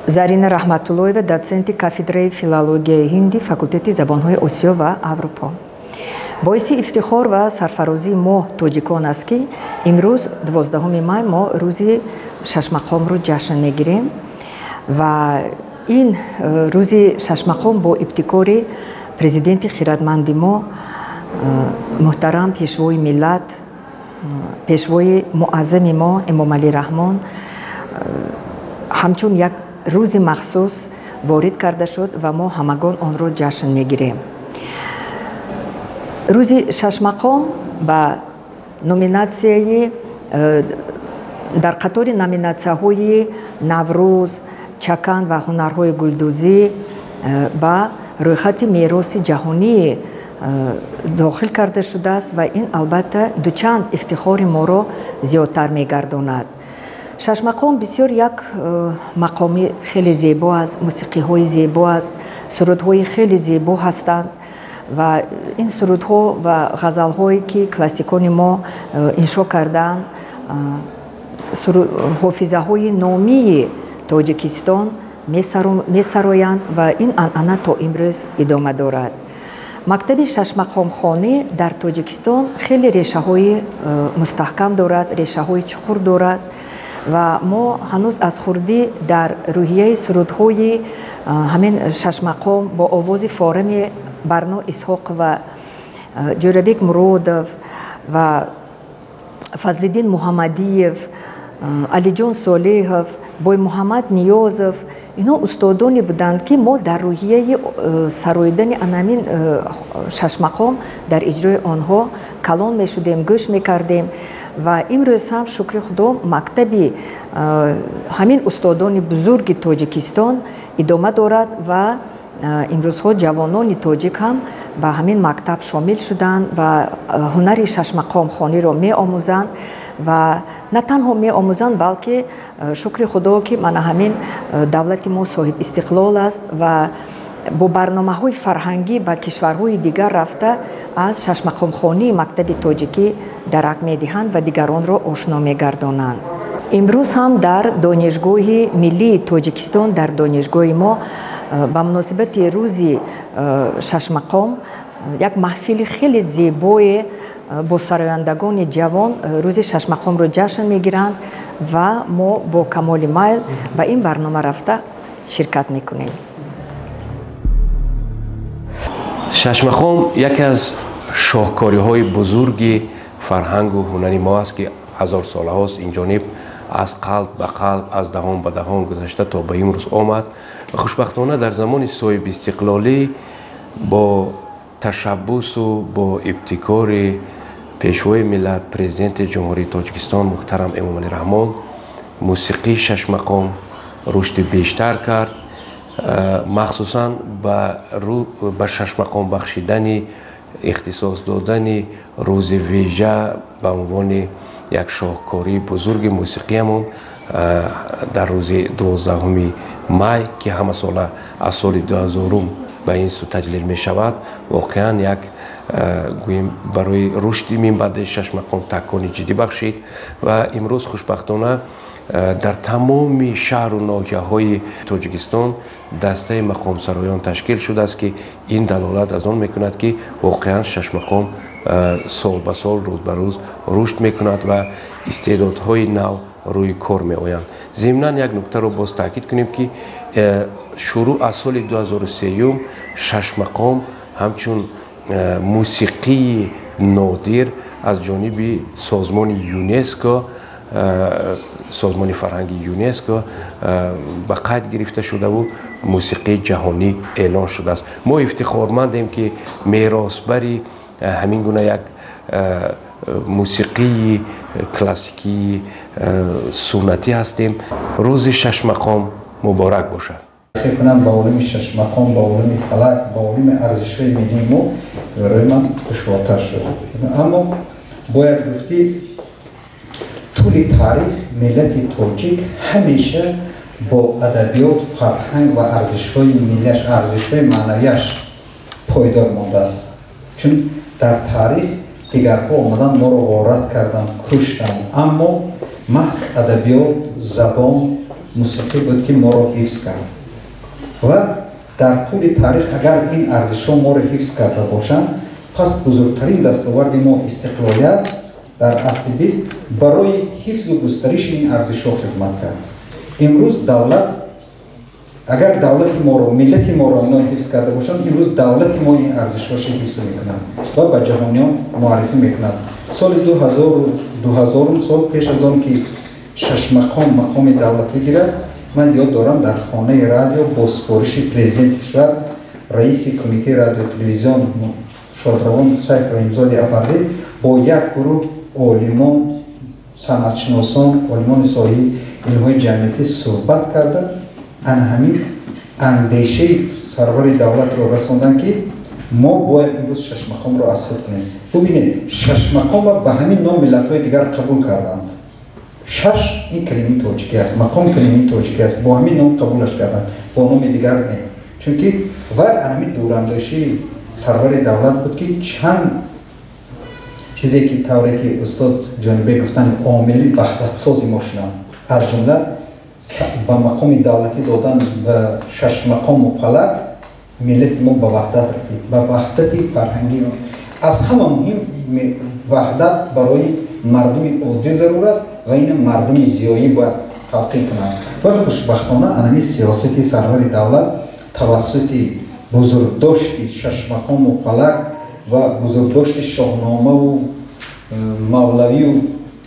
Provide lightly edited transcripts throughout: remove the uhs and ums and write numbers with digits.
Зарина Раҳматуллоева, доценти кафедраи филологияи ҳинди факултети забонҳои Осиё ва Аврупо. Боиси ифтихор ва сарфарозии мо тоҷикон аст, ки имрӯз 12 май мо рӯзи шашмақомро ҷашн мегирем ва ин рӯзи шашмақом бо ибтикори президенти хиратманди мо, муҳтарам пешвои миллат, пешвои муаззами мо Эмомалӣ Раҳмон ҳамчун як рӯзи махсус ворид карда шуд ва мо ҳамагон онро ҷашн мегирем. Рӯзи шашмақом ба номинатсияи дар қатори номинатсияҳои Наврӯз, чакан ва ҳунарҳои гулдӯзӣ ба рӯйхати мероси ҷаҳонии дохил карда шудааст ва ин албатта дучанд ифтихори моро зиёдтар мегардонад. Шашмақом бисёр як мақоми хеле зебо аст, мусиқиҳои зебо аст, сурудҳои хеле зебо ҳастанд ва ин сурудҳо ва ғазалҳое ки классикони мо иншо кардаанд, ҳофизаҳои номии Тоҷикистон месароянд ва ин анъана то имрӯз идома дорад. Мактаби шашмақомхонӣ дар Тоҷикистон хеле решаҳои мустаҳкам дорад, решаҳои чуқур дорад ва мо ҳанӯз аз хурдӣ дар рӯҳияи сурудҳои ҳамин шашмақом бо овози форами Барно Исҳоқова, Ҷӯрабек Муродов ва Фазлиддин Муҳаммадиев, Алиҷон Солеҳов, Боймуҳаммад Ниёзов, инҳо устодоне буданд, ки мо дар рӯҳияи сароидани анамин шашмақом дар иҷрои онҳо калон мешудем, гӯш мекардем ва имрӯз ҳам, шукри Худо, мактаби ҳамин устодони бузурги Тоҷикистон идома дорад ва имрӯзҳо ҷавонони тоҷик ҳам ба ҳамин мактаб шомил шуданд ва ҳунари шашмақомхониро меомӯзанд ва на танҳо меомӯзанд, балки шукри Худо, ки мана ҳамин давлати мо соҳиб истиқлол аст ва бо барномаҳои фарҳангӣ ба кишварҳои дигар рафта аз шашмақомхонии мактаби тоҷикӣ дарак медиҳанд ва дигаронро ошно мегардонанд. Имрӯз ҳам дар Донишгоҳи миллии Тоҷикистон, дар донишгоҳи мо ба муносибати рӯзи шашмақом як маҳфили хеле зебое бо сарояндагони ҷавон рӯзи шашмақомро ҷашн мегиранд ва мо бо камоли майл ба ин барнома рафта ширкат мекунем. Шашмақом яке аз шоҳкориҳои бузурги фарҳангу ҳунари мо аст, ки ҳазорсолаҳост инҷониб аз қалб ба қалб, аз даҳон ба даҳон гузашта то ба имрӯз омад ва хушбахтона дар замони соҳибистиқлолӣ бо ташаббусу бо ибтикори пешвои миллат, президенти Ҷумҳурии Тоҷикистон муҳтарам Эмомалӣ Раҳмон мусиқии шашмақом рушди бештар кард, махсусан ба шашмақом бахшидани, ихтисос додани рӯзи вежа ба унвони як шоҳкории бузурги мусиқиямон дар рӯзи 12 май, ки ҳамасола аз соли 2000 ба ин сӯ таҷлил мешавад, воқеан як гӯем барои рушди минбаъдаи шашмақом такони ҷиддӣ бахшид ва имрӯз хушбахтона дар тамоми шаҳру ноҳияҳои Тоҷикистон дастаи мақомсароён ташкил шудааст, ки ин далолат аз он мекунад, ки воқеан шашмақом сол ба сол, рӯз ба рӯз рушд мекунад ва истеъдодҳои нав рӯи кор меоянд. Зимнан як нуктаро боз таъкид кунем, ки шурӯъ аз соли 2003 шашмақом ҳамчун мусиқии нодир аз ҷониби созмони ЮНЕСКО, созмони фарҳанги ЮНЕСКО ба қайд гирифта шудаву мусиқии ҷаҳонӣ эълон шудааст. Мо ифтихормандем, ки меросбари ҳамин гуна як мусиқии классикии суннатӣ ҳастем. Рӯзи шашмақом муборак бошад. Фикр кунам ба олими шашмақом, ба олими фалак, ба олими арзишҳои миллии мо барои ман душвортар шуд. Аммо бояд гуфт, ки тӯли таърих миллати тоҷик ҳамеша бо адабиёт, фарҳанг ва арзишҳои миллиаш, арзишҳои маънавиаш пойдор мондааст. Чун дар таърих дигарҳо омадан моро ғорат карданд, куштанд, аммо маҳз адабиёт, забон, мусиқӣ буд, ки моро ҳифз кард. Ва дар тӯли таърих агар ин арзишҳо моро ҳифз карда бошанд, пас бузургтарин дастоварди мо истиқлолият дар асри 20 барои ҳифзу густариши ин арзишҳо хизмат кард. Имрӯз давлат, агар давлати моро, миллати моро ино ҳифз карда бошанд, имрӯз давлати мо ин арзишҳоша ҳифз мекунад ва ба ҷаҳониён муаррифӣ мекунад. Соли 2000 сол, пеш аз он ки шашмақом мақоми давлатӣ гирад, ман ёд дорам, дар хонаи радио бо супориши президенти кишвар, раиси кумитаи радио телевизион шодравон Сайф Раҳимзоди Афандӣ бо як гурӯҳ олимон, санъатшиносон, олимони соҳаи илмҳои ҷамъиятӣ суҳбат карда, ана ҳамин андешаи сарвари давлатро расонданд, ки мо бояд имрӯз шашмақомро аз худ кунем. Бубинед, шашмақомро ба ҳамин ном миллатҳои дигар қабул карданд. Шаш ин калимаи тоҷикӣ аст, мақом калимаи тоҷикӣ аст, бо ҳамин ном қабулаш карданд, бо номи дигар не. Чунки вай ҳамин дурандешии сарвари давлат буд, ки чанд чизе ки, тавре ки устод Ҷонибек гуфтанд, омили ваҳдатсози мо шуданд, аз ҷумла ба мақоми давлатӣ додан ба шашмақому фалак, миллати мо ба ваҳдат расид, ба ваҳдати фарҳангӣ. Аз ҳама муҳим ваҳдат барои мардуми оддӣ зарур аст ва ина мардуми зиёӣ бояд талқин кунанд. Ва хушбахтона анами сиёсати сарвари давлат тавассути бузургдошти шашмақому фалак ва бузургдошти Шоҳномаву Мавлавию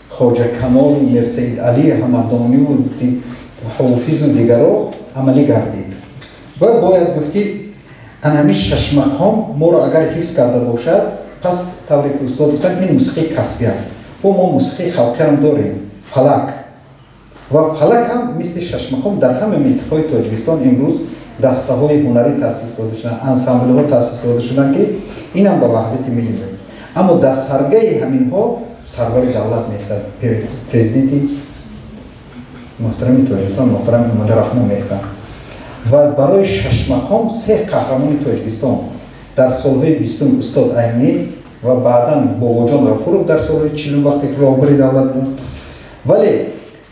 Хоҷа Камолу Мирсаид Али Ҳамадониву Ҳофизу дигаро амалӣ гардид. Ва бояд гуфт, ки ана ҳамин шашмақом моро агар ҳифз карда бошад, пас, тавре ки устод гуфтанд, ин мусиқии касбӣ аст. Бо мо мусиқии халқиам дорем, фалак. Ва фалак ҳам мисли шашмақом дар ҳама минтақаҳои Тоҷикистон имрӯз дастаҳои ҳунарӣ таъсис дода шуданд, ансамблҳо таъсис дода шуданд, ки инам ба ваҳдати миллӣ мебуд. Аммо дар саргаи ҳаминҳо сарвари давлат меистад, президенти муҳтарами Тоҷикистон муҳтарам Эмомалӣ Раҳмон меистанд. Ва барои шашмақом се қаҳрамони Тоҷикистон дар солҳои 20-ум, устод Айнӣ ва баъдан Бобоҷон Ғафуров дар солҳои 40-ум, вақте ки роҳбари давлат буд. Вале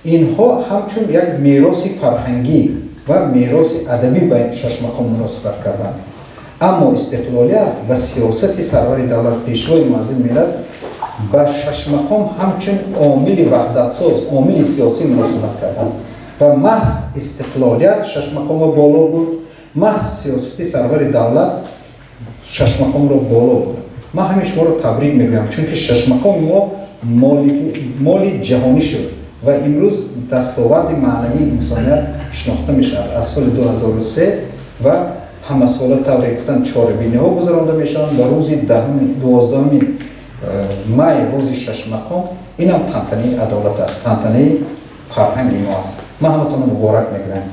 инҳо ҳамчун як мероси фарҳангӣ ва мероси адабӣ ба шашмақом муносибат карданд. Аммо истиқлолият ва сиёсати сарвари давлат, пешвои муаззами миллат, ба шашмақом ҳамчун омили ваҳдатсоз, омили сиёсӣ муносибат карданд. Ва маҳз истиқлолият шашмақомро боло бурд, маҳз сиёсати сарвари давлат шашмақомро боло бурд. Ман ҳамин шуморо табрик мегӯям, чунки шашмақоми мо моли ҷаҳонӣ шуд ва имрӯз дастоварди маънавии инсоният шинохта мешавад аз соли 2003. Ва ҳамасола, тавре гуфтанд, чорабиниҳо гузаронда мешаванд ва рӯзи 12-уми май, рӯзи шашмақом, инам тантанаи адолат аст, тантанаи фарҳанги мо аст. Ман ҳаматонро муборак мегӯям.